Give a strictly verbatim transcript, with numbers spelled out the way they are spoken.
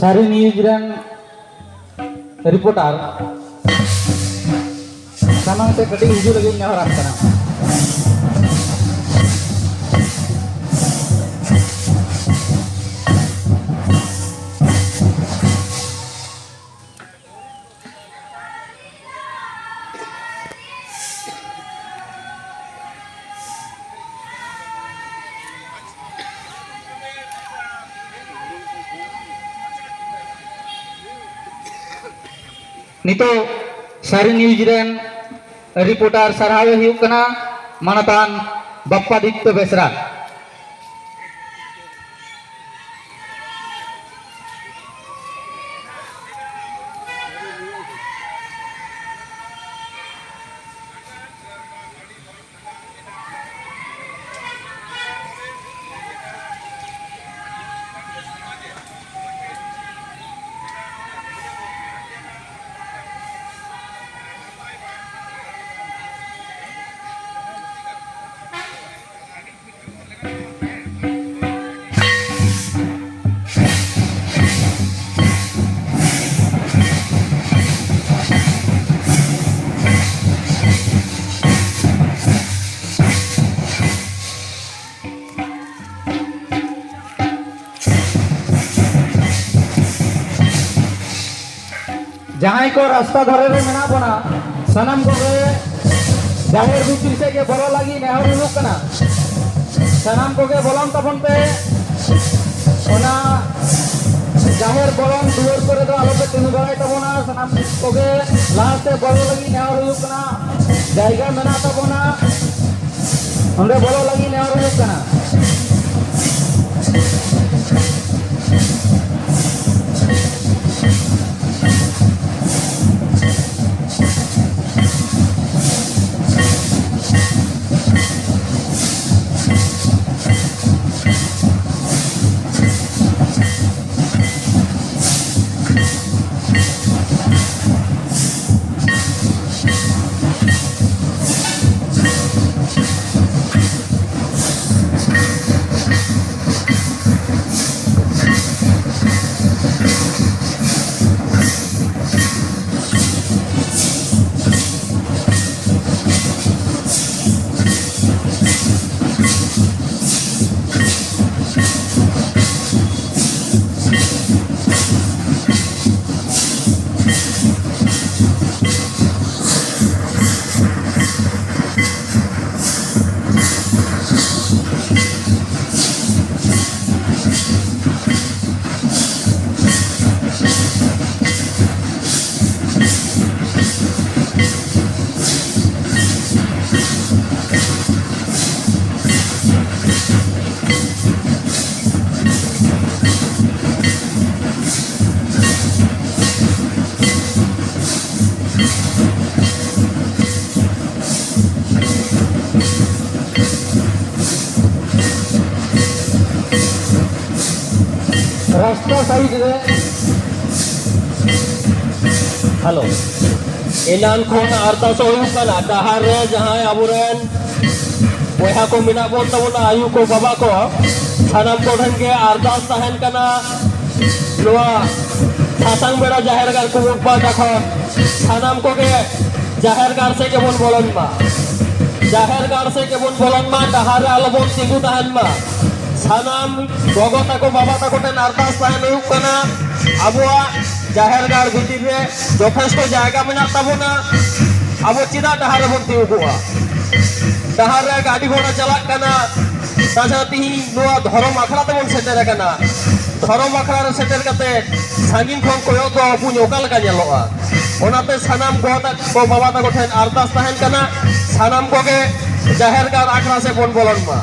ᱥᱟᱹᱨᱤ ᱱᱤᱭᱩᱡᱽ ᱨᱮᱱ ᱨᱤᱯᱳᱨᱴᱟᱨ ᱥᱟᱢᱟᱝ ᱥᱮᱫ ᱠᱟᱹᱴᱤᱡ ᱦᱤᱡᱩᱜ ᱞᱟᱹᱜᱤᱫ ᱱᱮᱦᱚᱨᱟᱢ ᱠᱟᱱᱟ᱾ ᱱᱤᱛᱚᱜ ᱥᱟᱹᱨᱤ ᱱᱤᱭᱩᱡᱽ ᱨᱮᱱ ᱨᱤᱯᱳᱨᱴᱟᱨ ᱥᱟᱨᱦᱟᱣ ᱮ ᱦᱩᱭᱩᱜ ᱠᱟᱱᱟ ᱢᱟᱱᱚᱛᱟᱱ ᱵᱟᱯᱯᱟᱫᱤᱛᱛᱚ ᱵᱮᱥᱨᱟ᱾ ᱡᱟᱦᱟᱸᱭ ᱠᱚ ᱨᱟᱥᱛᱟ ᱫᱷᱟᱨᱮ ᱨᱮ ᱢᱮᱱᱟᱜ ᱵᱚᱱᱟ, ᱥᱟᱱᱟᱢ ᱠᱚᱜᱮ ᱡᱟᱦᱮᱨ ᱵᱷᱤᱛᱤᱨ ᱥᱮᱫ ᱜᱮ ᱵᱚᱞᱚ ᱞᱟᱹᱜᱤᱫ ᱱᱮᱦᱚᱨ ᱦᱩᱭᱩᱜ ᱠᱟᱱᱟ᱾ ᱥᱟᱱᱟᱢ ᱠᱚᱜᱮ ᱵᱚᱞᱚᱱ ᱛᱟᱵᱚᱱ ᱯᱮ᱾ ᱚᱱᱟ ᱡᱟᱦᱮᱨ ᱵᱚᱞᱚᱱ ᱫᱩᱣᱟᱹᱨ ᱠᱚᱨᱮ ᱫᱚ ᱟᱞᱚᱯᱮ ᱛᱤᱸᱜᱩ ᱵᱟᱲᱟᱭ ᱛᱟᱵᱚᱱᱟ᱾ ᱥᱟᱱᱟᱢ ᱠᱚᱜᱮ ᱞᱟᱦᱟ ᱥᱮᱫ ᱵᱚᱞᱚ ᱞᱟᱹᱜᱤᱫ ᱱᱮᱦᱚᱨ ᱦᱩᱭᱩᱜ ᱠᱟᱱᱟ᱾ ᱡᱟᱭᱜᱟ ᱢᱮᱱᱟᱜ ᱛᱟᱵᱚᱱᱟ, ᱚᱸᱰᱮ ᱵᱚᱞᱚ ᱞᱟᱹᱜᱤᱫ ᱱᱮᱦᱚᱨ ᱦᱩᱭᱩᱜ ᱠᱟᱱᱟ᱾ ᱨᱟᱥᱛᱟ ᱥᱟᱭᱤᱰ ᱨᱮ᱾ ᱦᱮᱞᱳ, ᱮᱱᱟᱱ ᱠᱷᱚᱱ ᱟᱨᱫᱟᱥᱚᱜ ᱦᱩᱭᱩᱜ ᱠᱟᱱᱟ, ᱰᱟᱦᱟᱨ ᱨᱮ ᱡᱟᱦᱟᱸᱭ ᱟᱵᱚᱨᱮᱱ ᱵᱚᱭᱦᱟ ᱠᱚ ᱢᱮᱱᱟᱜ ᱵᱚᱱ ᱛᱟᱵᱚᱱᱟ, ᱟᱭᱳ ᱠᱚ, ᱵᱟᱵᱟ ᱠᱚ, ᱥᱟᱱᱟᱢ ᱠᱚ ᱴᱷᱮᱱ ᱜᱮ ᱟᱨᱫᱟᱥ ᱛᱟᱦᱮᱱ ᱠᱟᱱᱟ, ᱱᱚᱣᱟ ᱥᱟᱥᱟᱝ ᱵᱮᱲᱟ ᱡᱟᱦᱮᱨ ᱜᱟᱲ ᱠᱩᱢᱩᱴ ᱯᱟᱦᱴᱟ ᱠᱷᱚᱱ ᱥᱟᱱᱟᱢ ᱠᱚᱜᱮ ᱡᱟᱦᱮᱨ ᱜᱟᱲ ᱥᱮᱫ ᱜᱮᱵᱚᱱ ᱵᱚᱞᱚᱱ ᱢᱟ᱾ ᱡᱟᱦᱮᱨ ᱜᱟᱲ ᱥᱮᱫ ᱜᱮᱵᱚᱱ ᱵᱚᱞᱚᱱ ᱢᱟ, ᱰᱟᱦᱟᱨ ᱨᱮ ᱟᱞᱚᱵᱚᱱ ᱛᱤᱸᱜᱩ ᱛᱟᱦᱮᱱ ᱢᱟ᱾ ᱥᱟᱱᱟᱢ ᱜᱚᱜᱚ ᱛᱟᱠᱚ, ᱵᱟᱵᱟ ᱛᱟᱠᱚ ᱴᱷᱮᱱ ᱟᱨᱫᱟᱥ ᱛᱟᱦᱮᱱ ᱦᱩᱭᱩᱜ ᱠᱟᱱᱟ, ᱟᱵᱚᱣᱟᱜ ᱡᱟᱦᱮᱨ ᱜᱟᱲ ᱵᱷᱤᱛᱤᱨ ᱨᱮ ᱡᱚᱛᱷᱮᱥᱴᱚ ᱡᱟᱭᱜᱟ ᱢᱮᱱᱟᱜ ᱛᱟᱵᱚᱱᱟ᱾ ᱟᱵᱚ ᱪᱮᱫᱟᱜ ᱰᱟᱦᱟᱨ ᱨᱮᱵᱚᱱ ᱛᱤᱸᱜᱩ ᱠᱚᱜᱼᱟ? ᱰᱟᱦᱟᱨ ᱨᱮ ᱜᱟᱹᱰᱤ ᱜᱷᱚᱲᱟ ᱪᱟᱞᱟᱜ ᱠᱟᱱᱟ᱾ ᱛᱟᱪᱷᱟᱲᱟ ᱛᱤᱦᱤᱧ ᱱᱚᱣᱟ ᱫᱷᱚᱨᱚᱢ ᱟᱠᱷᱲᱟ ᱛᱮᱵᱚᱱ ᱥᱮᱴᱮᱨ ᱟᱠᱟᱱᱟ᱾ ᱫᱷᱚᱨᱚᱢ ᱟᱠᱷᱲᱟ ᱨᱮ ᱥᱮᱴᱮᱨ ᱠᱟᱛᱮ ᱥᱟᱺᱜᱤᱧ ᱠᱷᱚᱱ ᱠᱚᱭᱚᱜ ᱫᱚ ᱟᱵᱚ ᱚᱠᱟ ᱞᱮᱠᱟ ᱧᱮᱞᱚᱜᱼᱟ? ᱚᱱᱟᱛᱮ ᱥᱟᱱᱟᱢ ᱜᱚ ᱛᱟᱠᱚ, ᱵᱟᱵᱟ ᱛᱟᱠᱚ ᱴᱷᱮᱱ ᱟᱨᱫᱟᱥ ᱛᱟᱦᱮᱱ ᱠᱟᱱᱟ, ᱥᱟᱱᱟᱢ ᱠᱚᱜᱮ ᱡᱟᱦᱮᱨ ᱜᱟᱲ ᱟᱠᱷᱲᱟ ᱥᱮᱫ ᱵᱚᱱ ᱵᱚᱞᱚᱱ ᱢᱟ᱾